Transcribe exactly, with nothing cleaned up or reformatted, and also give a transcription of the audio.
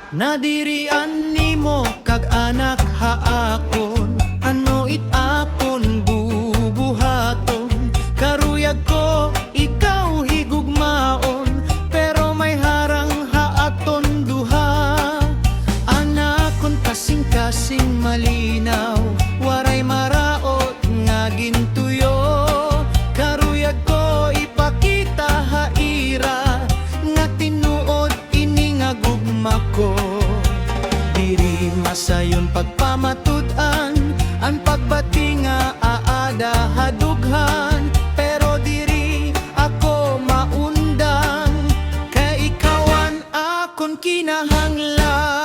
Nadiri an imo kag anak ha akon, ano it akon bubuhaton? Karuyag ko ikaw higugmaon, pero may harang ha aton duha. An akon kasingkasing malinaw, waray maraot nga gintuyo. Karuyag ko ipakita ha ira nga tinuod ini nga gugma ko. Diri masayon pagpamatud-an an pagbati nga aada ha dughan, pero diri ako maundang, kay ikaw an akon kinahanglan.